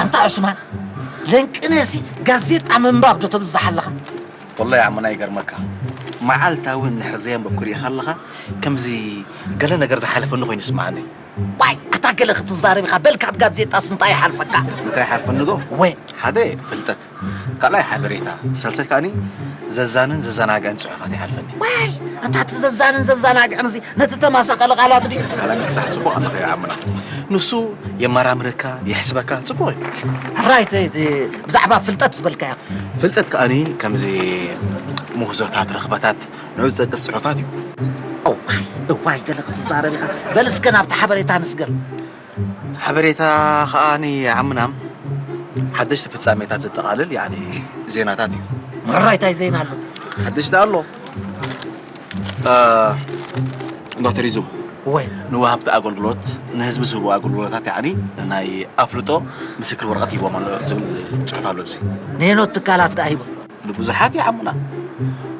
ኣንታ ዑስማን፣ ለንቅነሲ ጋዜጣ ምንባብ ዶ ተብዝሕ ኣለኻ? ወላሂ ዓምና ይገርመካ፣ መዓልታዊ እንድሕር ዘየንበብኩ ሪኢኻ ኣለኻ፣ ከምዚ ገለ ነገር ዝሓለፈኒ ኮይኑ ይስምዓኒ። ዋይ፣ ኣታ ገለ ክትዛረብ ኢኻ፣ በል ካብ ጋዜጣስ እንታይ ይሓልፈካ? እንታይ ይሓልፈኒ ዶ? ወይ። ሓደ ፍልጠት፣ ካልኣይ ሓበሬታ፣ ሳልሳይ ከኣኒ ዘዛንን ዘዘናግዕን ጽሑፋት ይሓልፈኒ። ዋይ፣ ኣታ እቲ ዘዛንን ዘዘናግዕን እዚ ነቲ ተመሳቐሊ ቃላት ድዩ? ካልኣይ ምሕሳሕ ጽቡቕ ኣለኻ ያ ዓምና። ንሱ የመራምረካ፣ የሕስበካ፣ ጽቡቕ እዩ። ሕራይ እቲ፣ እቲ ብዛዕባ ፍልጠት ዝበልካዮ። ፍልጠት ከኣኒ ከምዚ ምህዞታት፣ ርኽበታት፣ ንዑ ዝጠቅስ ጽሑፋት እዩ። እዋይ፣ እዋይ፣ ገለ ክትዛረብ ኢኻ። በል እስከ ናብቲ ሓበሬታ ንስገር። ሓበሬታ ከኣ ንዓምናም ሓደሽቲ ፍጻሜታት ዘጠቓልል፣ ያዕኒ ዜናታት እዩ። ሕራይ እንታይ ዜና ኣሎ? ሓድሽ ደኣ ኣሎ። እ፣ ዶክተር ይዙ፣ ወይ። ንወሃብቲ ኣገልግሎት፣ ንህዝቢ ዝህቡ ኣገልግሎታት፣ ያዕኒ ናይ ኣፍልጦ ምስክር ወረቐት ሂቦም ኣሎ ዝብል ጽሑፍ ኣሎ ኣብዚ። ንሄኖት ትካላት ደኣ ሂቦም? ንብዙሓት ይዓሙና።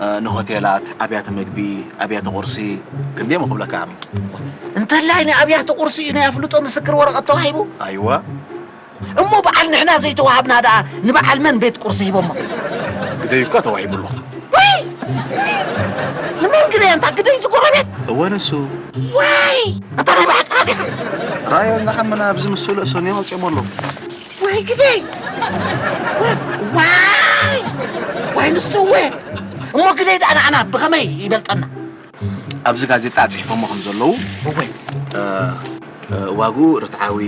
እ፣ ንሆቴላት፣ ኣብያተ መግቢ፣ ኣብያተ ቁርሲ፣ ክንደዮም ክብለካ ዓሚ። እንተላይ ንኣብያተ ቁርሲ እዩ ናይ ኣፍልጦ ምስክር ወረቐት ተዋሂቡ? ኣይዋ። እሞ በዓል ንሕና ዘይተዋሃብና ደኣ ንበዓል መን ቤት ቁርሲ ሂቦሞ? ግደይ እኳ ተዋሂቡ ኣሎ። ወይ! ንመን ግደይ? ኣንታ ግደይ ዝጎረቤት? እወ፣ ንሱ። ወይ! ኣታ ናይ ብሓቂ ዲኻ? ራዮ ንዓምና ኣብዚ ምስ ርእሶም እዮም ኣውጺኦም ኣለዉ። ወይ ግደይ! ወይ! ዋይ! ዋይ ንሱ እወ! እሞ ግደይ ደኣ ንዓና ብኸመይ ይበልጸና? ኣብዚ ጋዜጣ ጽሒፎሞ ከም ዘለዉ፣ እወ። እ፣ እ፣ ዋግኡ ርትዓዊ፣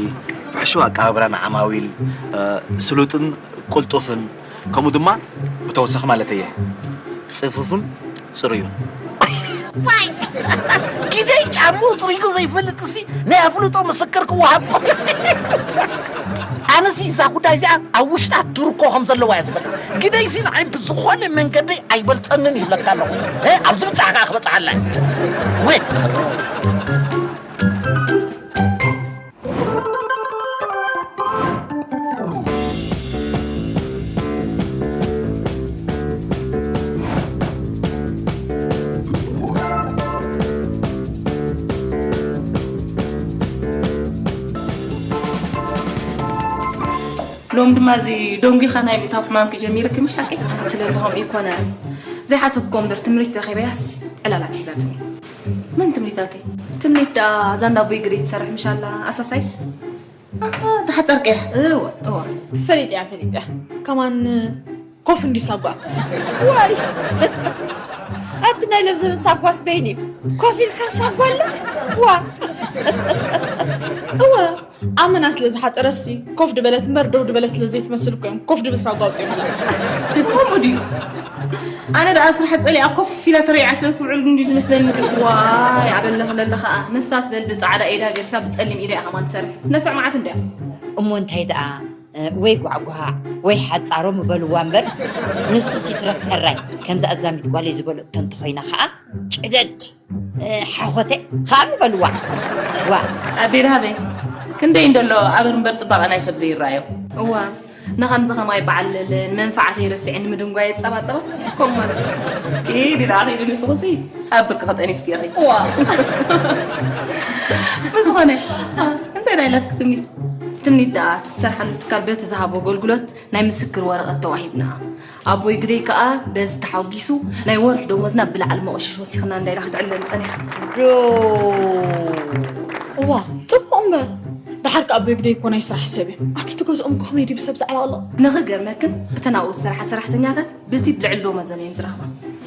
ፍሕሹው ኣቀባብላ ንዓማዊል፣ እ፣ ስሉጥን ቅልጡፍን፣ ከምኡ ድማ ብተወሳኺ ማለተየ፣ ጽፉፍን ጽሩዩን። ዋይ! ግደይ ጫምኡ ጽሪጉ ዘይፈልጥ እሲ ናይ ኣፍልጦ ምስክር ክወሃብ። ኣነሲ እዛ ጉዳይ እዚኣ ኣብ ውሽጣ ቱርኮ ከም ዘለዋ እየ ዝፈልጥ። ግደይሲ ንዓይ ብዝኾነ መንገዲ ኣይበልጸንን ይብለካ ኣለኹ። እ፣ ኣብዚ ብጻሕ ከኣ ክበጽሓላ እየ። ወይ! ሎም ድማ እዚ ደንጒኻ ናይ ምእታው ሕማምኪ ጀሚርኪ ምሽ ሓቂ? ኣንቲ ለለ ከምኡ ኣይኮነን። ዘይሓሰብክዎ እምበር ትምኒት ረኺበያስ ዕላላት ሒዛትኒ። መን ትምኒት ኣቲ? ትምኒት ደኣ እዛ እንዳ ኣቦይ ግደይ ትሰርሕ ምሽ ኣላ ኣሳሳይት? ኣሃ፣ ተሓጸርቅያ። እወ፣ እወ። ፈሊጥያ፣ ፈሊጥያ። ከማን ኮፍ እንዲ ሳጓ። ዋይ! ኣቲ ናይ ለምዘምን ሳጓስ በይን እዩ። ኮፍ ኢልካ ሳጓ ኣሎ? ዋ! እወ። ኣመና ስለ ዝሓጸረሲ ኮፍ ድበለት እምበር ደው ድበለት ስለ ዘይትመስል እኮ እዮም ኮፍ ድብል ሳጓ ኣውጺኦምላ። ከምኡ ድዩ? ኣነ ደኣ ስራሕ ጸሊኣ ኮፍ ኢላ ተረይዓ ስለ ትውዕል ግን ድዩ ዝመስለኒ። ዋይ ኣበለኽ ለለ ኸኣ ንሳስ በል ብጻዕዳ ኢዳ ገዲፋ ብጸሊም ኢዳ እያ ከማን ትሰርሕ። ትነፍዕ መዓት እንድያ። እሞ እንታይ ደኣ፣ እ፣ ወይ ጓዕጓዕ ወይ ሓጻሮ ምበልዋ እምበር፣ ንሱስ ይትረፍ ሕራይ። ከምዛ ኣዛሚት ጓለይ ዝበለቶ እንተኾይና ኸኣ ጭደድ፣ እ፣ ሓኾተ ኸኣ ምበልዋ። ዋ። ኣዴ ደሃበይ፣ ክንደይ እንደሎ ኣበር እምበር ጽባቐ ናይ ሰብ ዘይረኣዮ። እዋ፣ ንኸምዚ ኸማይ በዓል ለለን መንፈዓተይ ረሲዐ ንምድንጓይ የጸባጸባ። ከምኡ ማለት እዩ። ኪዲ ደኣ ኺዲ ንስኽሲ ኣብ ብርኪ ኸጠኒስኪ ኢኺ። እዋ። ብዝኾነ፣ እንታይ ደኣ ኢላትኪ ትምኒት? ትምኒት ደኣ ትሰርሓሉ ትካል በቲ ዝሃቦ ኣገልግሎት ናይ ምስክር ወረቐት ተዋሂብና። ኣቦይ ግደይ ከኣ በዚ ተሓጒሱ ናይ ወርሒ ደሞዝና ብላዕሊ መቑሽሽ ወሲኽና እንዳ ኢላ ክትዕለል ጸኒሓ። ዶ እዋ፣ ጽቡቕ እምበር። ደሓር ከኣ ኣቦይ ግደይ እኮ ናይ ስራሕ ሰብ እዩ። ኣቲ ትገዝኦም እኮ ከመይ ድዩ ብሰብ ዘዕለቕልቕ? ንኽገርመክን እተን ኣብኡ ዝሰርሓ ሰራሕተኛታት ብቲፕ ልዕሊ ደሞዘን እየን ዝረኽባ።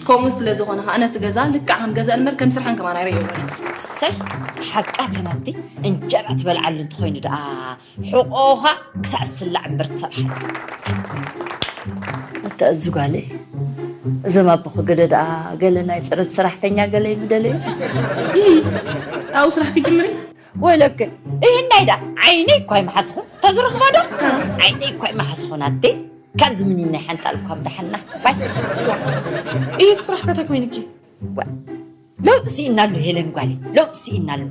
ከምኡ ስለ ዝኾነ ከኣ ነቲ ገዛ ልክዕ ከም ገዛእን እምበር ከም ስርሐን ከማን ኣይርእየሉን እየ። እሰይ፣ ሓቃ ተናቲ እንጀራ ትበልዓሉ እንተኾይኑ ደኣ ሕቖኻ ክሳዕ ዝስላዕ እምበር ትሰርሓሉ። ኣታ እዚ ጓለይ፣ እዞም ኣቦኺ ገለ ደኣ ገለ ናይ ጽረት ሰራሕተኛ ገለ ይምደለዩ። ይይ፣ ኣብኡ ስራሕ ክጅምር እዩ። ወይለክን፣ እህ፣ እንታይ ደኣ ዓይነይ እኳ ይመሓስኹን፣ ተዝረኽባ ዶ? እ። ዓይነይ እኳ ይመሓስኹን ኣቲ፣ ካብዚ ምኒን ናይ ሓንጣል እኳ ምደሓና። ባይ። ይህ ስራሕ ከተኮይንኪ። ዋ፣ ለውጢ ስኢናሉ ሄለን ጓለይ፣ ለውጢ ስኢናሉ።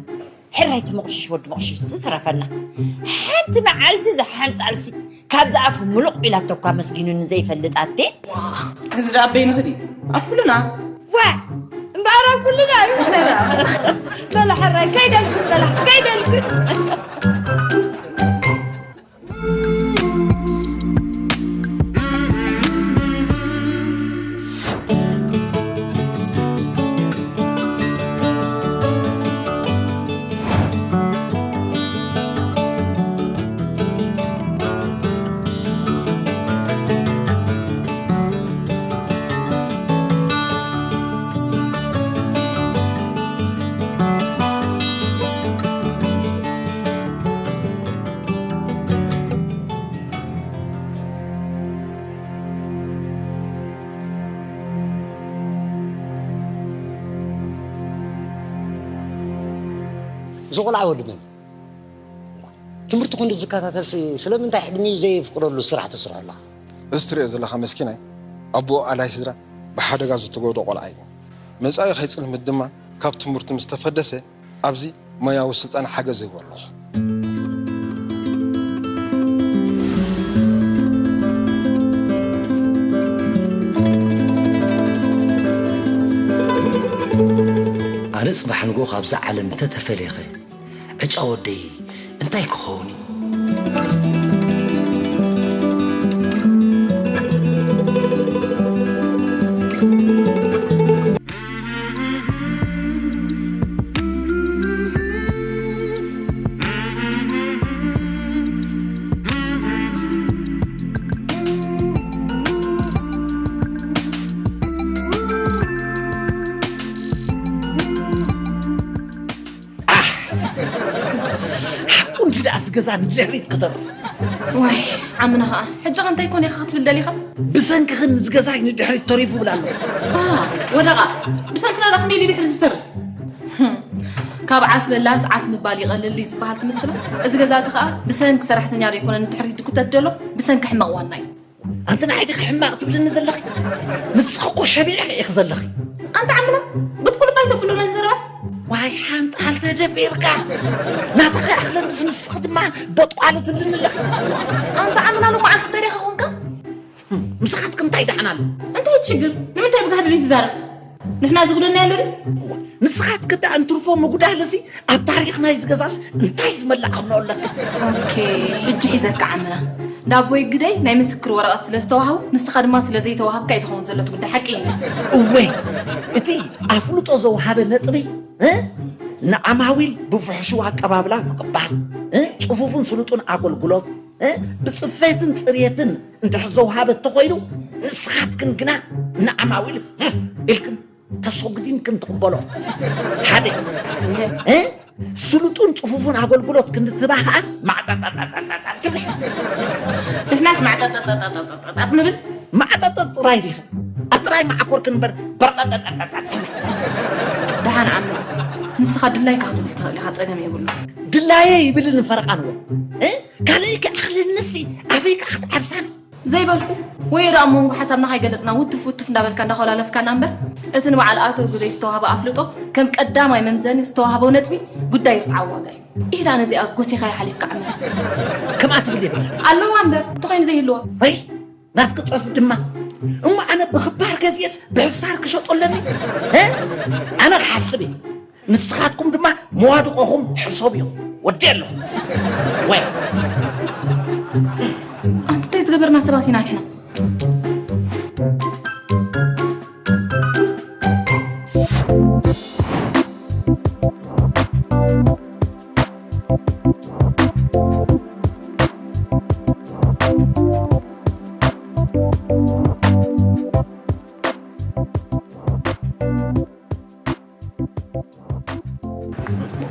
ሕራይ እቲ መቑሽሽ ወዲ መቑሽሽ ዝተረፈና። ሓንቲ መዓልቲ ዝሓንጣልሲ ካብዚ ኣፉ ምሉቕ ኢላቶ እኳ መስጊኑኒ ዘይፈልጥ ኣዴ። እዚ ደኣ ኣበይ ንኽዲ? ኣብ ኩልና። ዋ፣ እምበኣር ኣብ ኩልና እዩ። በላ ሕራይ፣ ከይደልክን በላ፣ ከይደልክን። እዚ ቆልዓ ወዲ መን? ትምህርቲ ክንዲ ዝከታተልሲ ስለምንታይ ዕድሚኡ ዘየፍቅደሉ ስራሕ ተስርሖ ኣለኻ? እዚ ትሪኦ ዘለኻ መስኪናይ ኣቦኡ ኣላይ ስድራ ብሓደጋ ዝተጎድኦ ቆልዓ እዩ። መጻኢ ከይጽልምት ድማ ካብ ትምህርቱ ምስ ተፈደሰ ኣብዚ ሞያዊ ስልጠና ሓገዝ ይህቦ ኣለኹ። ኣነ ጽባሕ ንግሆ ካብዛ ዓለም እንተተፈልየኸ ዕጫ ወደይ እንታይ ክኸውን እዩ? ኣሕ! ሓቁ እንዲ ደኣ እዚ ገዛ ንድሕሪት ክተርፍ። ዋይ፣ ዓምና ኸኣ። ሕጂ ኸ እንታይ ኮን ኢኻ ክትብል ደሊኻ? ብሰንክኽን እዚ ገዛይ ንድሕሪት ተሪፉ እብል ኣለኹ። ኣሃ፣ ወደቓ። ብሰንክና ደኣ ከመይ ኢሉ ድሕሪት ዝተርፍ? ህም፣ ካብ ዓስ በላስ ዓስ ምባል ይቐልል እዩ ዝበሃል ትመስላ። እዚ ገዛ እዚ ኸኣ ብሰንኪ ሰራሕተኛ ዶ ኣይኮነን ንድሕሪት ድኩተት ደሎ? ብሰንኪ ሕማቕ ዋና እዩ። ኣንቲ ንዓይ ዲኺ ሕማቕ ትብልኒ ዘለኺ? ንስኺ እኮ ሸቢዕኺ ኢኺ ዘለኺ። ኣንታ ዓምና፣ ብትኩል ባይ ተብሎ ነዚ ዘረባ። ዋይ ሓንጣል ተደፊርካ። ናትኺ ኣኽለንስ ንስኺ ድማ ቦጥቋሊ ትብልኒ ኣለኺ። ኣንታ ዓምና፣ ሎመዓልቲ እንታይ ዲኻ ኾንካ? ምሳኻትኪ እንታይ ደሓን ኣሎ? እንታይ ችግር? ንምንታይ ብጋህዲ ዘይትዛረብ? ንሕና ዝጉደና ኣሎ ድዩ? ንስኻትኪ ደኣ እንትርፎ ምጉዳልሲ ኣብ ታሪኽ ናይዚ ገዛስ እንታይ ዝመላእኽኖ ኣለኪ? ኦኬ፣ ሕጂ ሒዘካ ዓምና። ንኣቦይ ግደይ ናይ ምስክር ወረቐት ስለ ዝተዋህቡ፣ ንስኻ ድማ ስለ ዘይተዋህብካ እዩ ዝኸውን ዘሎ እቲ ጉዳይ፣ ሓቂ እዩ። እወ፣ እቲ ኣፍልጦ ዘውሃበ ነጥቢ፣ እ? ንዓማዊል ብፍሕሹው ኣቀባብላ ምቕባል፣ እ? ጽፉፍን ስሉጥን ኣገልግሎት፣ እ? ብጽፈትን ጽርየትን እንድሕር ዘውሃበ እንተኾይኑ፣ ንስኻትክን ግና ንዓማዊል፣ እ? ኢልክን ተሰጉዲን ክንትቕበሎ። ሓደ። እ? ስሉጡን ጽፉፉን ኣገልግሎት ክንድትባ ከኣ ማዕጣጣጣጣጣጣ ትብል። ንሕናስ ማዕጣጣጣጣጣጣጣ ንብል። ማዕጠጠጥ ጥራይ ዲኻ? ኣብ ጥራይ ማዕኮር ክንበር በርጠጠጠጠጠ ትብል። ደሓን ዓምና፣ ንስኻ ድላይካ ክትብል ትኽእል ኢኻ፣ ጸገም የብሉ። ድላየ ይብልን ፈረቓን ወ እ? ካልእ ክኣኽለንሲ ኣፈይ ከኣ ክትዓብሳኒ። ዘይበልኩ ወይ ደኣ ኣብ መንጎ ሓሳብና ከይገለጽና ውትፍ ውትፍ እንዳበልካ እንዳኾላለፍካና እምበር፣ እቲ ንበዓል ኣቶ ግደይ ዝተዋህበ ኣፍልጦ ከም ቀዳማይ መምዘኒ ዝተዋህበው ነጥቢ ጉዳይ ርትዓዊ ዋጋ እዩ። ኢህ ደኣ ነዚኣ ጎሲኻያ ሓሊፍካ ዓምና። ከምኣ ትብል የብላ። ኣለዋ እምበር፣ እንተኾይኑ ዘይህልዋ። ኣይ፣ ናትኪ ጸፍ ድማ። እሞ ኣነ ብኽባር ገዚኤስ ብሕሳር ክሸጦ ኣለኒ? እ? ኣነ ክሓስብ እየ። ንስኻትኩም ድማ መዋድቖኹም ሕሰቡ እዮም። ወዲ ኣለኹም። ወይ። ኣንተ እንታይ ዝገበርና ሰባት ኢና ንሕና?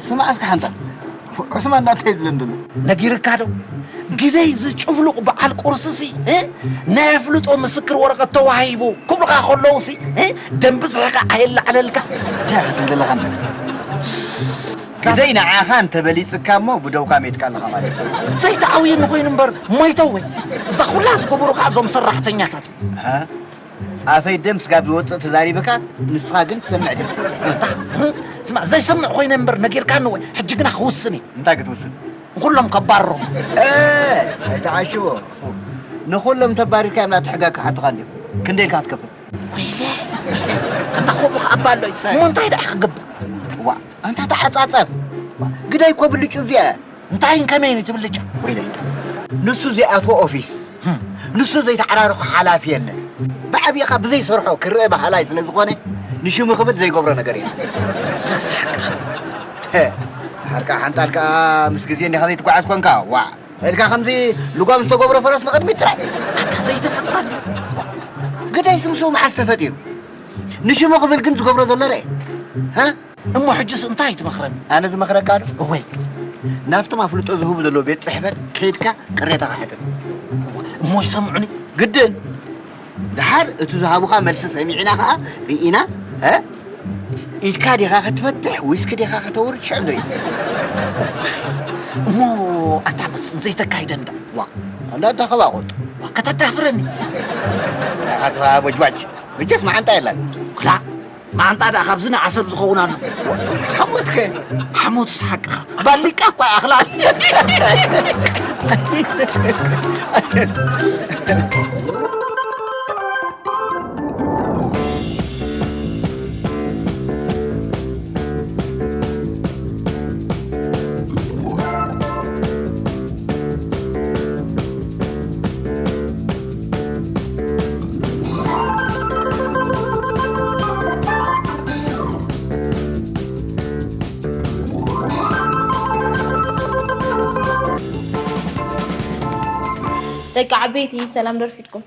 ስማዕ እስከ ሓንታ። ዑስማን እንታይ ይብለን ዘሎ? ነጊርካ ዶ? ግደይ ዝጭፍሉቕ በዓል ቁርስሲ፣ እ? ናይ ኣፍልጦ ምስክር ወረቐት ተዋሂቡ ክብሉኻ ከለውሲ፣ እ? ደንቢ ስሒኻ ኣየላዕለልካ? እንታይ ኢኻ ትብል ዘለኻ እንተ? ግደይ ንዓኻ እንተበሊጽካ እሞ ብደውካ ሜትካ ኣለኻ ማለት እዩ። ዘይተዓውየኒ ኮይኑ እምበር ሞይተ ወይ? እዛ ኩላ ዝገበሩ ከኣ እዞም ሰራሕተኛታት። ሃ? ኣፈይ ደም ስጋብ ዝወፅእ ተዛሪብካ፣ ንስኻ ግን ትሰምዕ ዲኻ? እታ፣ ስማዕ፣ ዘይሰምዕ ኮይነ እምበር ነጊርካኒ ወይ? ሕጂ ግና ክውስን እየ። እንታይ ክትውስን? ንኹሎም ከባርሮም። እ፣ ኣይትዓሽዎ። ንኹሎም ተባሪርካ እዮም ናቲ ሕጋ ክሓቱኻ እንዲዮም። ክንደይ ኢልካ ክትከፍል? ወይለ፣ ወይለ፣ ኣንታ ከምኡ ከኣ እባ ኣሎ እዩ። እሞ እንታይ ደኣ ክግበር? ዋ፣ ኣንታ ተዓጻጸፍ። ዋ፣ ግዳይ እኮ ብልጩ እዚኣ። እንታይን ከመይን እዩ ትብልጫ? ወይለይ፣ ንሱ ዘይኣትዎ ኦፊስ፣ ንሱ ዘይተዓራርኾ ሓላፊ የለን። ብዓብኻ ብዘይሰርሖ ክርአ በሃላይ ስለ ዝኾነ፣ ንሽሙ ክብል ዘይገብሮ ነገር የለን። ሳሳሕካ። ሄ፣ ድሓር ከኣ ሓንጣል ከኣ ምስ ግዜ እንዲኻ ዘይትጓዓዝ ኮንካ፣ ዋዕ። ኢልካ ከምዚ ልጓም ዝተገብሮ ፈረስ ንቕድሚት ጥራይ። ኣታ ዘይተፈጥረኒ። ግዳይ ስምስኡ መዓስ ተፈጢሩ? ንሽሙ ክብል ግን ዝገብሮ ዘሎ ርአ። ሃ? እሞ ሕጅስ እንታይ ትመኽረኒ? ኣነ ዝመኽረካ ዶ? እወይ። ናብቶም ኣፍልጦ ዝህቡ ዘለዉ ቤት ጽሕፈት ከይድካ ቅሬታኻ ሕተት። እሞ ይሰምዑኒ? ግድን። ደሓር እቲ ዝሃቡኻ መልሲ ሰሚዕና ኸኣ ርኢና፣ እ? ኢድካ ዲኻ ክትፈትሕ፣ ዊስኪ ዲኻ ከተውርድ፣ ሽዑ ንርኢ። እሞ ኣንታ መስፍን ዘይተካይደ እንዳ። ዋ፣ ኣንዳ ኣንታ ከባቑጥ። ዋ፣ ከተዳፍረኒ። ኣታ ቦጅባጅ፣ መቸስ መዓንጣ የላን። ክላ፣ መዓንጣ ደኣ ካብዚ ንዓሰብ ዝኸውን ኣሎ። ሓሞትከ? ሓሞትስ ሓቅኻ። ባሊቃ እኳ ይኣኽላ። ደቂ ዓበይቲ ሰላም ዶ ረፊድኩም?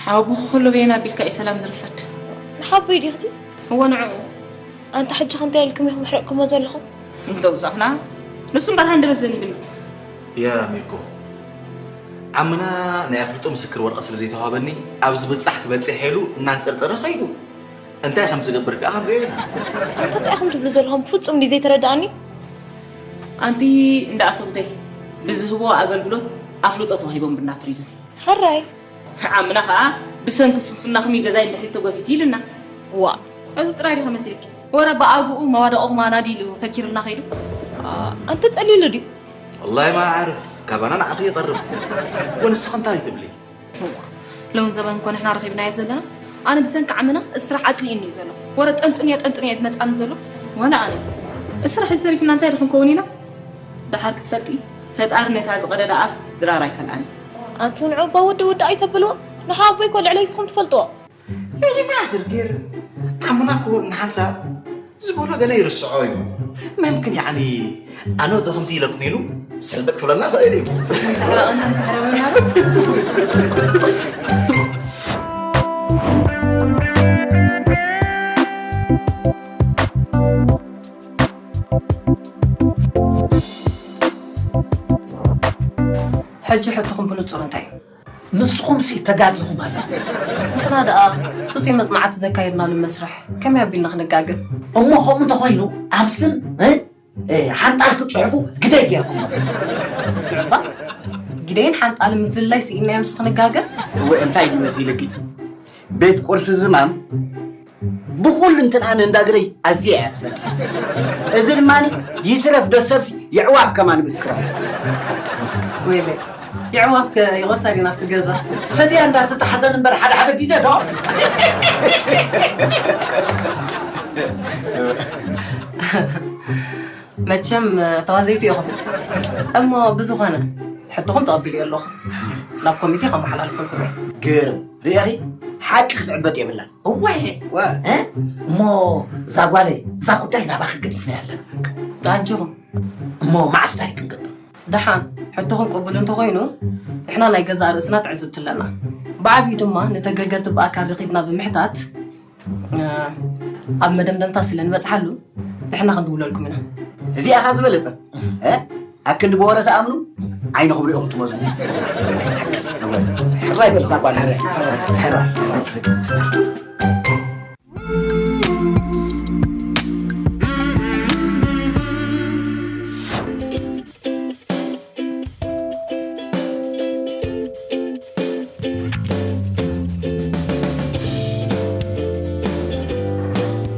ሓወቦኺ ከሎ በየን ኣቢልካ እዩ ሰላም ዝርፈድ? ንሓቦይ ዲኽቲ? እወ ንዕኡ። ኣንታ ሕጂ ከምታይ ኢልኩም ኢኹም ኣሕሪቕኩሞ ዘለኹም? እንተውጻእና ንሱ እምበር ሃንደበት ዘን ይብል። ያ ሚርኮ፣ ዓምና ናይ ኣፍልጦ ምስክር ወረቐት ስለ ዘይተዋህበኒ ኣብ ዝብጻሕ ክበጽሕ ኢሉ እናንጸርጸረ ኸይዱ። እንታይ ከም ዝገብር ከኣ ክንሪኦ ኢና። ኣንታ እንታይ ኢኹም ትብሉ ዘለኹም? ፍጹም ድዩ ዘይተረድኣኒ? ኣንቲ እንዳ ኣቶ ግደይ ብዝህቦ ኣገልግሎት ኣፍልጦ ተዋሂቦም ብና ቱሪዝም። ሕራይ። ዓምና ከኣ ብሰንኪ ስንፍናኹም እዩ ገዛይ እንድሕሪ ተጎቲቱ ኢሉና። ዋ። እዚ ጥራይ ዲኻ መሲልኪ? ወረ ብኣግኡ መዋደቑኹም ኣናዲ ኢሉ ፈኪሩልና ከይዱ። ኣንተ ጸሊሉ ድዩ? ወላሂ ማዓርፍ ካባና ንዓኺ ይቐርብ። ወንስኺ እንታይ ትብሊ? እዋ፣ ሎሚ ዘበን እኮ ንሕና ረኺብናዮ ዘለና። ኣነ ብሰንኪ ዓምና እዚ ስራሕ ኣጽሊእኒ እዩ ዘሎ። ወረ ጠንጥንዮ ጠንጥንዮ እዩ ዝመጻኒ ዘሎ። ወላ ኣነ። እዚ ስራሕ እዚ ተሪፍና እንታይ ዶ ክንከውን ኢና? ደሓር ክትፈልጢ፣ ፈጣሪ ነታ ዝቐደዳ ኣፍ ድራር ኣይከልኣን። ኣንቱም ንዑ እባ ወዲ ወዲ ኣይተብልዎ። ንሓቦይ እኮ ልዕለይ ንስኹም ትፈልጥዎ። ለይማ ኣድርጌር ዓምና እኮ ንሓንሳብ ዝበሎ ገለ ይርስዖ እዩ። መምክን ያዕኒ ኣነ ወዲ ከምዚ ኢለኩም ኢሉ ሰልበጥ ክብለና ኽእል እዩ። ሰሕረቐና፣ ሰሕረቐና። ሕጂ ሕቶኹም ብንጹር እንታይ እዩ? ንስኹምሲ ተጋጊኹም ኣለኹም። ንሕና ደኣ ጽጹይ መጽናዕቲ ዘካየድናሉ መስርሕ ከመይ ኣቢልና ክንጋገ? እሞ ከምኡ እንተኾይኑ ኣብ ስም እ? እ፣ ሓንጣል ክትጽሕፉ ግደይ ጌርኩም። ግደይን ሓንጣልን ምፍልላይ ስኢንና እዮም ስኽንጋገ? እወ እንታይ ድዩ መሲልኪ? ቤት ቁርሲ ዝማም ብኹሉ እንትንኣነ እንዳ ግደይ ኣዝየ እያ ትፈልጥ። እዚ ድማ ይትረፍ ዶ ሰብሲ የዕዋፍ ከማን ምስክራ። ወይለ የዕዋፍ ከ ይቆርሳ ዲና ኣብቲ ገዛ? ሰድያ እንዳተታሓዘን እምበር ሓደ ሓደ ግዜ ዶ መቸም ተዋዘይቲ ኢኹም። እሞ ብዝኾነ ሕቶኹም ተቐቢሉ ኣለኹ። ናብ ኮሚቴ ከመሓላልፈልኩም እየ። ግርም ርኢኺ ሓቂ ክትዕበጥ የብላን። እወ እ? እሞ እዛ ጓለይ እዛ ጉዳይ ናባኺ ገዲፍና ያለን። ኣጆኹም። እሞ መዓስ ዳይ ክንገብር? ደሓን ሕቶኹም ቅቡል እንተኾይኑ ንሕና ናይ ገዛእ ርእስና ትዕዝብቲ ኣለና። ብዓብዩ ድማ ንተገልገልቲ ብኣካል ረኺብና ብምሕታት ኣብ መደምደምታ ስለ ንበጽሓሉ ንሕና ክንድውለልኩም ኢና። እዚኣ ኻ ዝበለጸት እ? ኣክንዲ ብወረ ተኣምኑ ዓይንኹም ሪኦም ትመዝኑ። ሕራይ በል እዛ ጓል ሕራይ፣ ሕራይ፣ ሕራይ።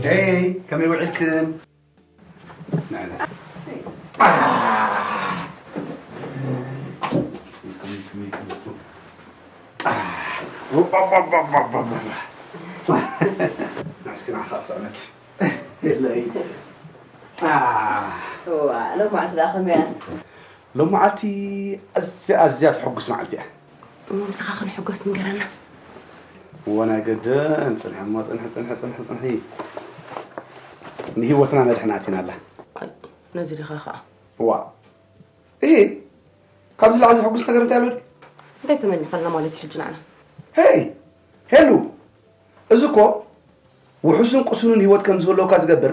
ሄይ ከመይ ውዒልክን? ንስኪ ንዓኻ ክስዕመኪ የለይ። ሎማዓንቲ ደኣ ከመያ? ሎማዓልቲ ኣዝያ ኣዝያ ተሐጉስ መዓልቲ እያ። እሞ ምሳኻ ክንሕጎስ ንገረና። እወ ናይ ገድን ፅንሒ እሞ ፅንሒ ፅንሒ ፅንሒ ፅንሒ ንህይወትና መድሕን ኣቲና ኣላ። ነዚ ዲኻ ከዓ? ዋ እሂ ካብዚ ላዕሊ ዘሐጉስ ነገር እንታይ ኣሎ ድዩ? እንታይ ተመኒኾልና ማለት እዩ ሕጂ ንዓና? ሄይ ሄሉ እዚ እኮ ውሑስን ቅሱንን ህይወት ከም ዝህልወካ ዝገብር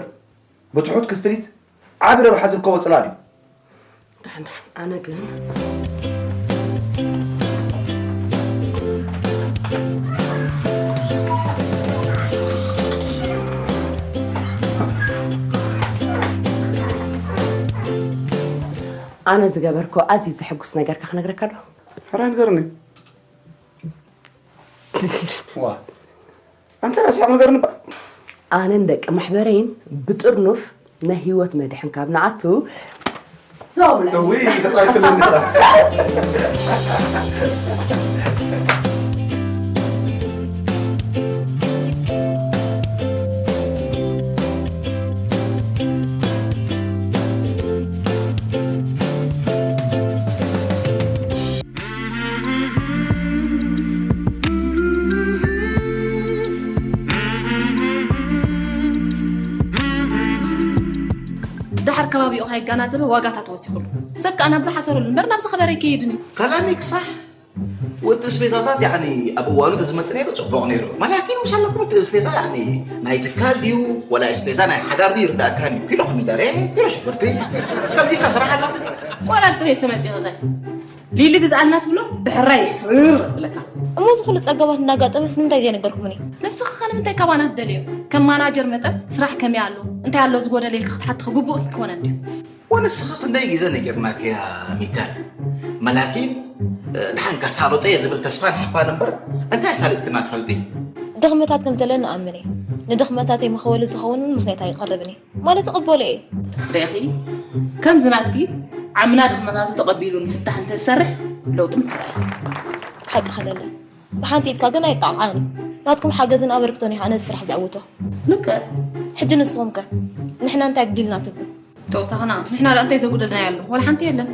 ብትሑት ክፍሊት ዓቢ ረብሓ ዝርከቦ ጽላል እዩ። ደሓን ደሓን ኣነ ግን ኣነ ዝገበርኮ ኣዝዩ ዘሐጉስ ነገርካ ክነግረካ ዶ? ሕራይ ንገርኒ። ዋ ኣንተ ራስኻ ንገርኒ ባ ኣነን ደቂ ማሕበረይን ብጥርኑፍ ናይ ህይወት መድሕን ካብ ንኣቱ ዞብለ እውይ ተጻሪፍልኒ ጥራሕ ደሓር ከባቢኡ ከይጋናዘበ ዋጋታት ወሲኹሉ ሰብ ከዓ ናብ ዝሓሰረሉ እምበር ናብ ዝኸበረ ኣይከይድን እዩ። ከላሚክ ሳሕ ወዲ እስፔዛታት ያኒ ኣብ እዋኑ ተዝመጽእ ነይሩ ጽቡቕ ነይሩ። መላኪን ምሻለኩም እቲ እስፔዛ ያኒ ናይ ትካል ድዩ ወላ እስፔዛ ናይ ሓዳር ድዩ ይርዳእካን እዩ። ኪሎ ኮሚደረ ኪሎ ሽጉርቲ ከምዚ ኢልካ ስራሕ ኣላ። ዋላ ኣብ ጽሬት ተመጺእኺ ኸ ሊሊ ግዝኣልና ትብሎ ብሕራይ ይሕርር ብለካ። እሞ እዚ ኩሉ ጸገማት እናጋጠመስ ንምንታይ ዘይነገርኩምኒ? ንስኺ ኸ ንምንታይ ካባና ትደልዮ? ከም ማናጀር መጠን ስራሕ ከመይ ኣሎ እንታይ ኣሎ ዝጎደለ ኢልኪ ክትሓቲ ግቡእኪ ክኾነኒ ድዩ? ወንስኺ ክንደይ ግዜ ነጊርናኪ እያ ሚካል። መላኪን ድሓን ከሳልጦ እየ ዝብል ተስፋን ሓንኳን እምበር እንታይ ኣሳሊጥክና ትፈልጢ? ድኽመታት ከም ዘለኒ እኣምን እየ። ንድኽመታተይ መኸወሊ ዝኸውን እውን ምኽንያት ኣይቐርብን እየ። ማለት እቕበሎ እየ። ርኢኺ? ከምዚ ናትኪ ዓምና ድኽመታቱ ተቐቢሉ ንፍታሕ እንተዝሰርሕ ለውጢ ምትራእ እዩ። ሓቂ ከለለ ብሓንቲ ኢድካ ግን ኣይጣቕዓን እዩ። ናትኩም ሓገዝን ኣበርክቶን እዩ ከዓ ነዚ ስራሕ ዘዕውቶ። ልክዕ። ሕጂ ንስኹም ከ ንሕና እንታይ ኣጉዲልና ትብሉ? ተወሳኽና ንሕና ደኣ እንታይ ዘጉደልናዮ ኣሎ? ዋላ ሓንቲ የለን።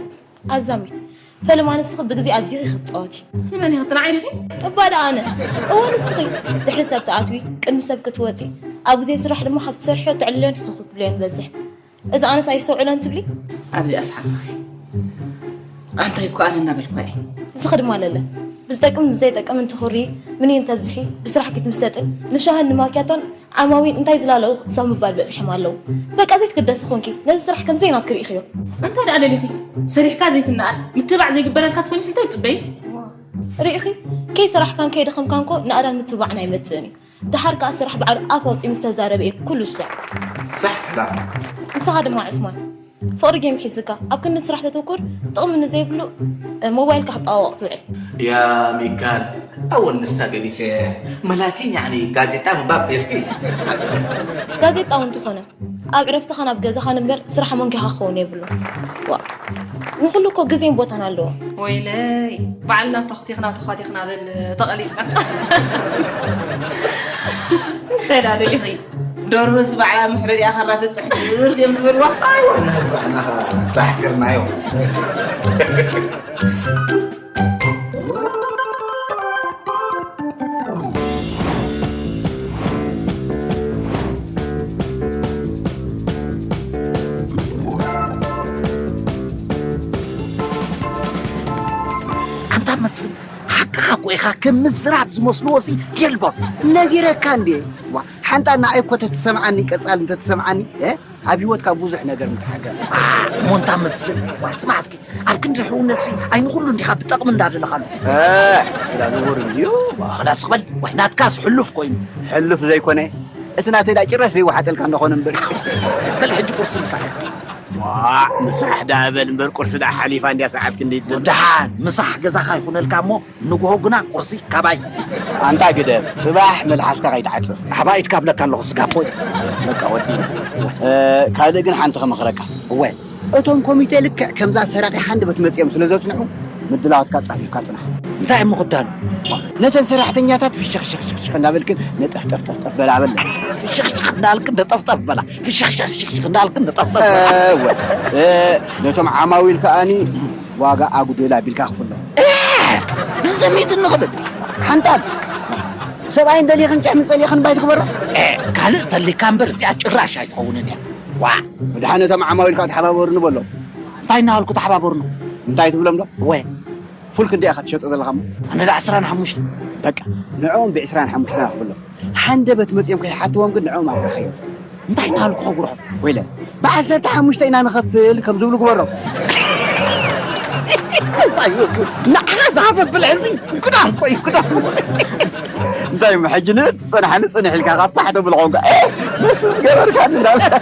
ኣዛሚት ፈለማ ንስኺ ብግዜ ኣዚኺ ክትጻወቲ። ንመን ኢኺ ትንዓይ ዲኺ? እባ ደኣ ኣነ። እወ ንስኺ። ድሕሪ ሰብ ትኣትዊ፣ ቅድሚ ሰብ ክትወጺ፣ ኣብ ግዜ ስራሕ ድማ ካብ ትሰርሕዮ ተዕልልዮን ሕትኽ ክትብልዮን ይበዝሕ። እዚ ኣነስ ኣየስተውዕሎን ትብሊ? ኣብዚኣስ ሓቅኺ። ኣንታይ እኮ ኣነ እናበልኳ እየ። ንስኺ ድማ ለለ። ብዝጠቅምን ብዘይጠቅምን ትኹሪ፣ ምን እንተብዝሒ፣ ብስራሕ ክትምሰጥን ንሻህን ንማኪያቶን ዓማዊል እንታይ ዝላለኡ ክሳብ ምባል በጺሖም ኣለዉ። በቃ ዘይትግደሲ ኮንኪ ነዚ ስራሕ ከም ዘይናትኪ ርኢኽዮ። እንታይ ደኣ ደሊኺ? ሰሪሕካ ዘይትነኣድ፣ ምትባዕ ዘይግበረልካ ትኾይንስ እንታይ ትጽበዪ? ርኢኺ፣ ከይሰራሕካን ከይደኸምካን እኮ ናእዳን ምትባዕን ኣይመጽእን እዩ። ደሓር ከኣ ስራሕ ባዕሉ ኣፍ ኣውጺኡ ምስ ተዛረበ እዩ ኩሉ ዝስዕ። صح كلام. ንስኻ ድማ ዑስማን፣ ፍቕሪ ጌም ሒዝካ ኣብ ክንዲ ስራሕ ተተኩር፣ ጥቕሚ ንዘይብሉ ሞባይልካ ክጠዋወቕ ትውዕል። يا ميكال، أول نسا قديك ملاكين يعني قازيتا مباب تيركي. ጋዜጣ እውን እንተኾነ ኣብ ዕረፍትኻ ናብ ገዛኻ ንበር ስራሕ መንኪኻ ክኸውን የብሉ። ዋ፣ ንኹሉ እኮ ግዜን ቦታን ኣለዎ። ወይለይ፣ ባዕልና ተኽቲኽና ተዃቲኽና በል ተቐሊጥና። እንታይ ደኣ ደሊኺ? ደርሆስ ባዕላ ምሕረድ እያ ከራ ትጽሕትር ድዮም ዝበልዋ። نحن ساحترنايو. ኣንታ መስፍን፣ ሓቅኻ እኮ ኢኻ። ከም ምዝራብ ዝመስልዎ ሲ የልቦን። ነጊረካ እንዴ? ዋ፣ ሓንጣ ንዓይ እኮ ተትሰምዓኒ፣ ቀጻሊ እንተትሰምዓኒ፣ እ? ኣብ ህይወትካ ብዙሕ ነገር ምተሓገዘ። እሞ እንታ መስፍን፣ ዋ፣ ስማዕ እስኪ፣ ኣብ ክንዲ ሕውነትሲ ኣይ ንኹሉ እንዲኻ ብጠቕሚ እንዳደለኻሉ። እ፣ ክላ ንቡር እንድዩ። ዋ፣ ክላስ ክበል፣ ዋይ፣ ናትካስ ሕሉፍ ኮይኑ። ሕሉፍ ዘይኮነ፣ እቲ ናተይ ዳ ጭራሽ ዘይወሓጠልካ እንዳኾነ እምበር። በል ሕጂ ቁርሲ ምሳሕ ኢኻ። ዋዕ፣ ምሳሕ ዳ በል እምበር፣ ቁርሲ ዳ ሓሊፋ እንድያ ሰዓት ክንደይ ትብል? ደሓን፣ ምሳሕ ገዛኻ ይኹነልካ እሞ፣ ንግሆ ግና ቁርሲ ካባይ። ኣንታ ግደፍ፣ ጽባሕ መልሓስካ ከይትዓጽር። ኣሕባይድካ ኣብለካ ኣለኹ ስጋቦይ። በቃ ወዲና። እ፣ ካልእ ግን ሓንቲ ክመኽረካ። እወ። እቶም ኮሚቴ ልክዕ ከምዛ ሰራቂ ሓንደበት መጺኦም ስለ ዘጽንሑ፣ ምድላዋትካ ጸፊፍካ ጽናሕ። እንታይ እሞ ክዳሉ? ነተን ሰራሕተኛታት ፍሽኽሽኽሽኽ እንዳበልክን ነጠፍጠፍጠፍጠፍ በላ በል። ፍሽኽሽኽ እንዳልክን ነጠፍጠፍ በላ። ፍሽኽሽኽሽኽ እንዳልክን ነጠፍጠፍ በላ። እወ። እ፣ ነቶም ዓማዊል ከኣኒ ዋጋ ኣጉድል ኣቢልካ ክፍሎ። እ፣ ንዘሚት እንኽብል። ሓንጣል። ሰብኣይን ደሊኽን ጨሕሚ ጸሊኽን ባይ ትግበሮ። እ፣ ካልእ ተሊካ እምበር እዚኣ ጭራሽ ኣይትኸውንን እያ። ዋ። ወድሓን ነቶም ዓማዊል ከዓ ተሓባበሩኒ በሎ። እንታይ እናበልኩ ተሓባበሩኒ? እንታይ ትብሎም ዶ? ወ። ፉል ክንደይ ኢኻ ትሸጦ ዘለኻ እሞ? ኣነ ዳ ዕስራን ሓሙሽተ። በቃ፣ ንዕኦም ብዕስራን ሓሙሽተን ክብሎም። ሓንደበት መጺኦም ከይሓትዎም ግን ንዕኦም ኣጉርሓዮም። እንታይ እናበልኩ ከጉርሖም? ወይለ፣ ብዓሰርተ ሓሙሽተ ኢና ንኸፍል ከም ዝብሉ ግበሮም። ንዓኻ ዝሃፈ ብልሒ እዚ ግዳም ኮይ፣ ግዳም። እንታይ እሞ ሕጂ ንእቲ ጸናሕኒ ጽንሕ ኢልካ ካብ ታሕቲ ብልኾንካ፣ እ፣ ንሱ ዝገበርካኒ እንዳበለ።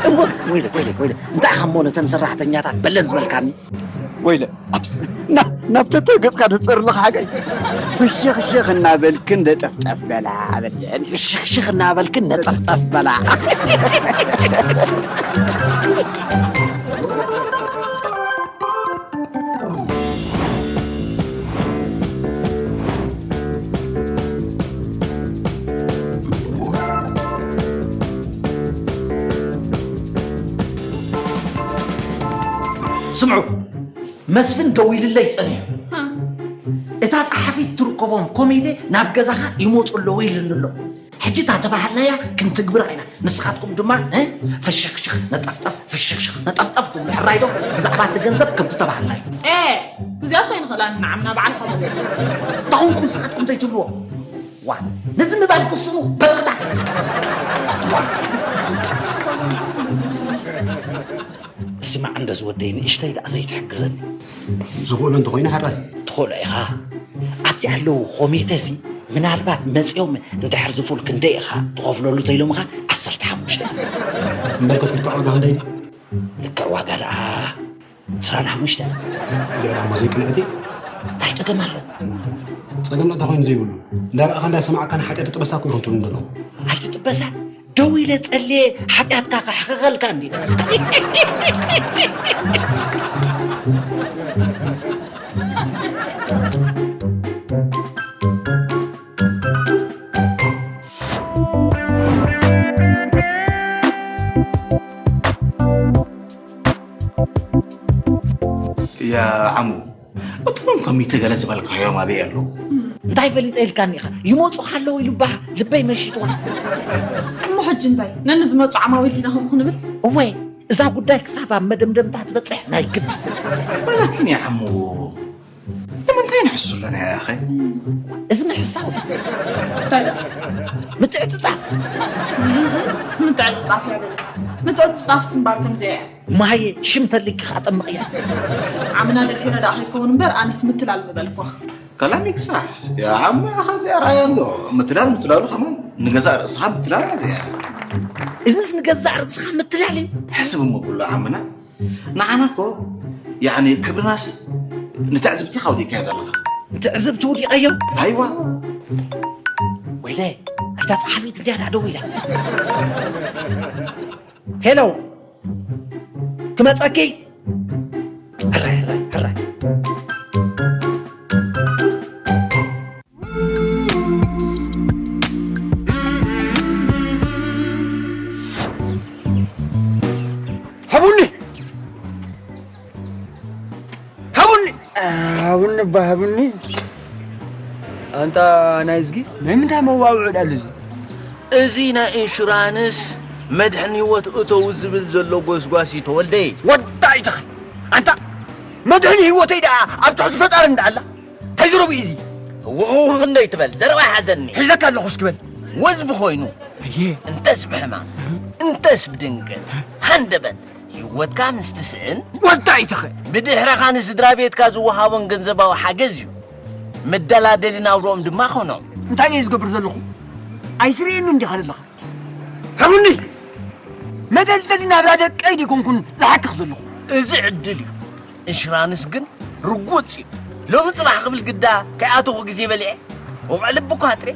እሞ፣ ወይለ፣ ወይለ፣ ወይለ፣ እንታይ ኢኻ እሞ ነተን ሰራሕተኛታት በለን ዝበልካኒ? ወይለ፣ ና-፣ ናብ ተተ ገጽካ ትጽር ኣለኻ ሓቀይ? ፍሽኽሽኽ እናበልክን ነጠፍጠፍ በላ በለን። ፍሽኽሽኽ እናበልክን ነጠፍጠፍ በላ። ስምዑ፣ መስፍን ደዊልለይ ጸኒሑ። እታ ጸሓፊት ትርከቦም ኮሚቴ ናብ ገዛኻ ይመጹ ኣለዉ ኢልኒ ኣሎ። ሕጂ እታ ተባሃልናያ ክንትግብራ ኢና። ንስኻትኩም ድማ፣ እ፣ ፍሽኽሽኽ ነጠፍጠፍ፣ ፍሽኽሽኽ ነጠፍጠፍ ትብሉ ሕራይ ዶ? ብዛዕባ እቲ ገንዘብ ከምቲ ተባሃልናዮ። ኤ፣ እዚኣስ ኣይንኽእላን ንዓምና ባዕልኻ በል። እንታይ ኾንኩም ንስኻትኩም ዘይትብልዎ? ዋ፣ ነዚ ምባል ክስኑ በጥቕታ። ዋ። ስማዕ እንዶ ዝወደይ ንእሽተይ ደኣ ዘይትሕግዘኒ? ዝኽእሎ እንተኾይነ ሕራይ። ትኽእሎ ኢኻ። ኣብዚ ኣለዉ ኮሚተሲ ምናልባት መጺኦም እንድሕር ዝፉል ክንደይ ኢኻ ትኸፍለሉ ተኢሎምኻ ዓሰርተ ሓሙሽተ ኢኻ። እምበር ከ ትልክዕ ዋጋ ክንደይ ድዩ? ልክዕ ዋጋ ደኣ ዕስራን ሓሙሽተን። እዚኣ ደኣ እሞ ዘይቅንዕቲ። እንታይ ጸገም ኣሎ? ጸገም እንታይ ኮይኑ ዘይብሉ? እንዳረኣኻ እንዳሰማዕካ ንሓጢኣት ትጥበሳ እኮ ኢኹም ትብሉ ዘለኹም። ኣይትጥበሳ። ደው ኢለ ጸልየ ሓጢኣትካ ከሕኽኸልካ እንዲ። ያ ዓሙ፣ እቶም ኮሚተ ገለ ዝበልካዮም ኣበይ ኣለዉ? እንታይ ፈሊጠ ኢልካኒ ኢኻ? ይመጹ ኣለዉ ኢሉ ባ ልበይ መሺጥዋ። እሞ ሕጂ እንታይ? ነንዝመጹ ዓማዊል ዲና ከምኡ ክንብል? እወ፣ እዛ ጉዳይ ክሳብ ኣብ መደምደምታ ትበጽሕ ናይ ግድ። ወላኪን ያ ዓሙ፣ ንምንታይ ንሕሱ ኣለና ያኸ? እዚ ምሕሳው እንታይ ደኣ? ምትዕጽጻፍ። ምትዕጽጻፍ የብል። ምትዕጽጻፍ ስምባር ከምዚ እያ። ማየ ሽም ተልኪ ካጠምቕያ። ዓምና ደፊረ ደኣ ከይከውን እምበር ኣነስ ምትላል ምበልኳ። ከላሚክ ሳሕ። ያ ዓማ ኸዚኣ ራያ ኣሎ። ምትላል ምትላሉ ከማን ንገዛእ ርእስኻ ምትላል እዚኣ። እዝስ ንገዛእ ርእስኻ ምትላል እዩ። ሕስብ እሞ ብሎ ዓምና ንዓና እኮ ያኒ ክብርናስ ንትዕዝብቲ ኢኻ ውዲእካዮ ዘለኻ። ንትዕዝብቲ ውዲቐዮ? ኣይዋ። ወይለ፣ ኣይታ ጸሓፊት እንዲያ ደኣ ደው ኢላ። ሄሎ፣ ክመጸኪ? ሕራይ፣ ሕራይ፣ ሕራይ። ሃቡኒ! ሃቡኒ! ሃቡኒ እባ ሃቡኒ። ኣንታ ናይ እዝጊ ናይ ምንታይ መዋውዑ ዳሉ እዚ? እዚ ናይ ኢንሹራንስ መድሕን ህይወት እተው ዝብል ዘሎ ጎስጓስ እዩ ተወልደ። ወዳ ይትኸ ኣንታ መድሕን ህይወተይ ደኣ ኣብ ትሕቲ ፈጣሪ እንዳ ኣላ እንታይ ዝረቡ እዩ እዚ? እወ ክንደይ ትበል ዘረባ ሓዘኒ። ሒዘካ ኣለኹ እስኪ በል። ወዝ ብኾይኑ ኣየ እንተስ ብሕማም እንተስ ብድንገት ሃንደበት ህይወትካ ምስ ትስእን ወዳ ይትኸ ብድሕረኻ ንስድራ ቤትካ ዝወሃቦን ገንዘባዊ ሓገዝ እዩ። መደላደሊ ናብርኦም ድማ ኾኖም። እንታይ እየ ዝገብር ዘለኹ? ኣይስርእየኒ እንዲኻ ዘለኻ። ሃቡኒ! መደልደሊ ናብራ ደቀይ ዲኮንኩን ዝሓክኽ ዘለኹ። እዚ ዕድል እዩ። ኢንሹራንስ ግን ርጉጽ እዩ። ሎሚ ጽባሕ ክብል ግዳ ከይኣተኹ ግዜ በሊዐ። ወቕዕ ልቢ እኳ ኣጥሬ።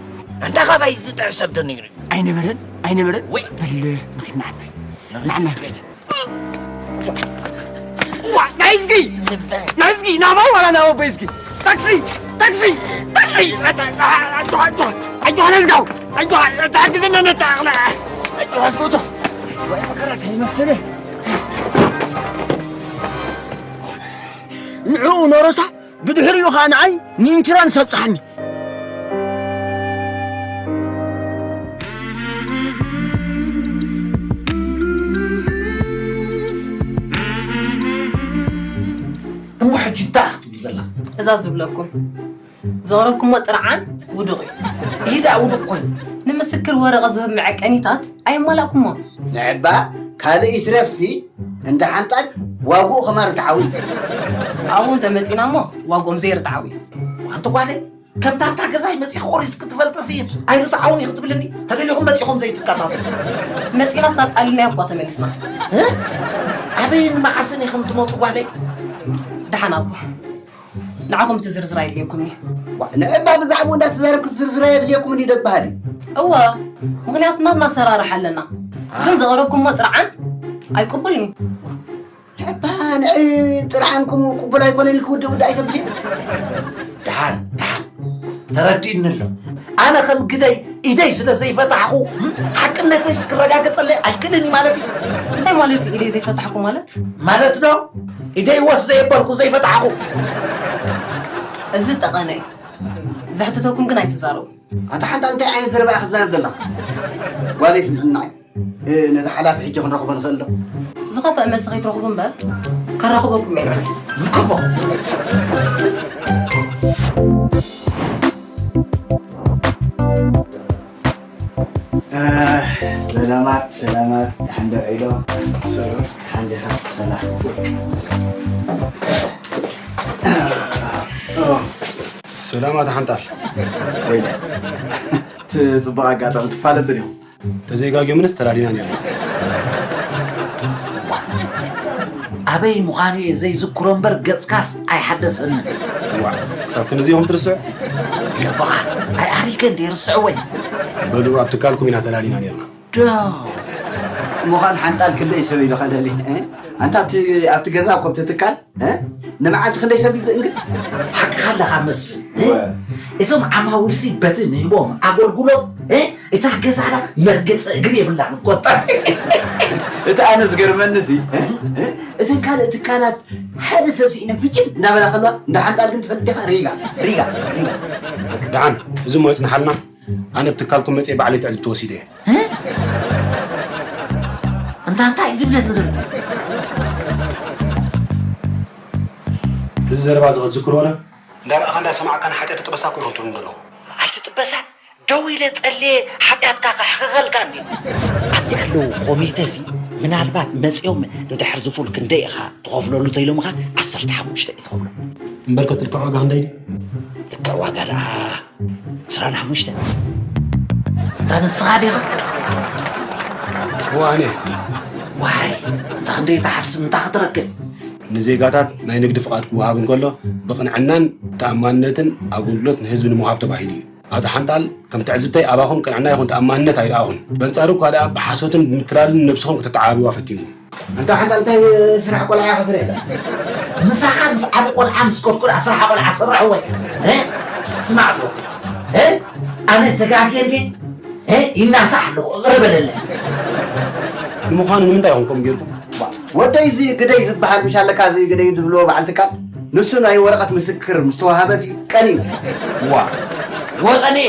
ኣንታ ካባይ ዝጥዕስ ሰብ ተነግሩ። ኣይነበረን፣ ኣይነበረን። ወይ። በል፣ ንኺድ ንዓናይ። ንዓናይ ንኺድ። ዋ፣ ናይዝጊ! ልበ። ናይዝጊ፣ ናባይ ዋላ ናብ ኣቦይ ዝጊ። ታክሲ! ታክሲ! ታክሲ! ኣታ-፣ ኣጆኻ፣ ኣጆኻ፣ ኣጆኻ ናይዝጋው! ኣጆኻ፣ ተሓግዘና ነታ ኣቕላ! ኣጆኻ ኣስጎቶ! ወይ መከራ እንታይ መሰለ? ንዕኡ ኖሮታ ብድሕሪኡ ኸኣ ንኣይ ንኢንሹራንስ ኣብጽሓኒ። እሞ ሕጂ እንታይ ክትብል ዘለኻ? እዛ ዝብለኩም ዘቕረብኩሞ ጥርዓን ውዱቕ እዩ። ይህ ደኣ ውዱቕ ኮይኑ። ንምስክር ወረቐት ዝህብ መዐቀኒታት ኣየማላእኩሞን። ንዕባ ካልእ ይትረፍሲ እንዳ ሓንጣል ዋግኡ ከማን ርትዓዊ እዩ። ኣብኡ እንተ መጺና እሞ ዋግኦም ዘይርትዓዊ እዩ። ኣንቲ ጓለይ፣ ከምታ ኣብታ ገዛይ መጺኺ ቆሪስኪ ትፈልጥሲ ኣይርትዓውን እዩ ክትብልኒ? ተደሊኹም መጺኹም ዘይትከታተሉ። መጺናስ ኣጣሊልናዮ እኳ ተመሊስና። እ? ኣበይን መዓስን ኢኹም ትመጹ ጓለይ? ደሓን ኣቦ። ንዓኹም እቲ ዝርዝር ኣየድልየኩምን እዩ። ዋ፣ ንዕባ ብዛዕባኡ እንዳተዛረብኪ ዝርዝር ኣየድልየኩምን እዩ ደበሃል እዩ። እወ፣ ምኽንያቱ ናትና ኣሰራርሓ ኣለና። ግን ዘቕረብኩሞ ጥርዓን ኣይቅቡልን እዩ። ንዕባ ንዒ ጥርዓንኩም ቅቡል ኣይኮነን ኢልኪ ውድእ ውድእ ኣይተብልዮ። ደሓን፣ ደሓን። ተረዲእኒ ኣሎ። ኣነ ከም ግደይ ኢደይ ስለ ዘይፈታሕኹ፣ እም፣ ሓቅነተይ ክረጋገጸለይ ኣይክእልን እዩ ማለት እዩ። እንታይ ማለት እዩ ኢደይ ዘይፈታሕኩ ማለት? ማለት ዶ? ኢደይ ወስ ዘየበልኩ ዘይፈታሕኹ። እዚ ጠቐነ እዩ። ዘሕትተኩም ግን ኣይትዛረቡ። ኣንታ ሓንታ እንታይ ዓይነት ዘረባ ኢኻ ትዛረብ ዘለኻ? ጓለይ ስምዕናይ፣ እ፣ ነቲ ሓላፊ ሕጂ ክንረኽቦ ንኽእል ዶ? ዝኸፍአ መልሲ ከይትረኽቡ እምበር፣ ከራኽበኩም እየ። ንከቦ። እ፣ ሰላማት፣ ሰላማት፣ ደሓን ዶ ዒሎ? ሰላም። ደሓን ዲኻ? ሰላም። ሰላማት ሓንጣል። ወይለ። እቲ ጽቡቕ ኣጋጣሚ ትፋለጡ ዲኹም? ተዘይጋግዮምንስ ተላሊና ነርና። ኣበይ ምዃኑ እየ ዘይዝክሮ እምበር ገጽካስ ኣይሓደሰንን። ዋዕ፣ ክሳብ ክንድዚ ኢኹም ትርስዑ? ኢለበኻ፣ ኣይ ኣሪገ እንደ ይርስዑ ወይ። በሉ፣ ኣብ ትካልኩም ኢና ተላሊና ነርና። ዶ፣ ምዃን ሓንጣል ክንደይ ሰብ ኢሉ ኸለሊ፣ እ? ኣንታ ኣብቲ፣ ኣብቲ ገዛ እኮ ኣብቲ ትካል፣ እ? ንመዓልቲ ክንደይ ሰብ እዩ ዝእንግድ? ሓቅኻ ኣለኻ መስፍን፣ እ? ወ- እቶም ዓማዊልሲ በቲ ንህቦም ኣገልግሎት፣ እ? እታ ገዛና መርገፂ እግሪ የብላን እኮ። ጠ- እቲ ኣነ ዝገርመኒ ሲ፣ እ? እ? እተን ካልእ ትካላት ሓደ ሰብ ስኢነን ፍጭም እንዳበላ ከለዋ፣ እንዳ ሓንጣል ግን ትፈልጥ ዲኻ? ሪጋ፣ ሪጋ፣ ሪጋ። ደሓን፣ እዚ እሞ የጽንሓልና። ኣነ ብትካልኩም መጽየ ባዕለይ ትዕዝብቲ ወሲደ እየ። እ? እንታ እንታይ ዝብለኒ ዘሎ? እዚ ዘረባ እዚ ክትዝክርዎ ዶ? እንዳረኣኻ እንዳሰማዕካ ንሓጢኣት ትጥበሳ እኮ ኢኹም ትብሉ ዘለኹ። ኣይትጥበሳ፣ ደው ኢለ ጸልየ ሓጢኣትካ ከሕኽኸልካ እንዲ። ኣብዚ ኣለዉ ኮሚተ ሲ ምናልባት መጺኦም፣ እንድሕር ዝፉል ክንደይ ኢኻ ትኸፍለሉ ተኢሎምኻ፣ ዓሰርተ ሓሙሽተ እዩ ትኸፍሎ። እምበር ከትልክዕ ዋጋ ክንደይ ድዩ? ልክዕ ዋጋ ደኣ ዕስራን ሓሙሽተን። እንታ ንስኻ ዲኻ? እዋነ። ዋይ፣ እንታ ክንደይ ትሓስብ፣ እንታ ክትረክብ? ንዜጋታት ናይ ንግዲ ፍቓድ ክወሃብ እንከሎ ብቕንዕናን ተኣማንነትን ኣገልግሎት ንህዝቢ ንምሃብ ተባሂሉ እዩ። ኣቶ ሓንጣል፣ ከም ትዕዝብተይ ኣባኹም ቅንዕና ይኹን ተኣማንነት ኣይረኣኹን። በንጻሩ እኳ ደኣ ብሓሶትን ብምትላልን ነብስኹም ከተተዓባብዩዋ ፈቲንኩም። ኣንታ ሓንጣል እንታይ ስራሕ ቆልዓ ኢኻ ትርኢ? ምሳኻ ምስ ዓቢ ቆልዓ ምስ ኮድኩድ ኣስራሓ ቆልዓ ስራሕ ወይ? እ? ስማዕ ኣለኩ። እ? ኣነ ተጋግየ እንዴ? እ? ይናሳሕ ኣለኹ። እቕረ በለለ። ንምዃኑ ንምንታይ ኢኹም ከምኡ ጌርኩም? ወደይ እዚ ግደይ ዝበሃል ምሽ ኣለካ፣ እዚ ግደይ ዝብልዎ በዓል ትካል፣ ንሱ ናይ ወረቐት ምስክር ምስ ተዋሃበ ሲ ቀንዩ። ዋ። ወቐንየ።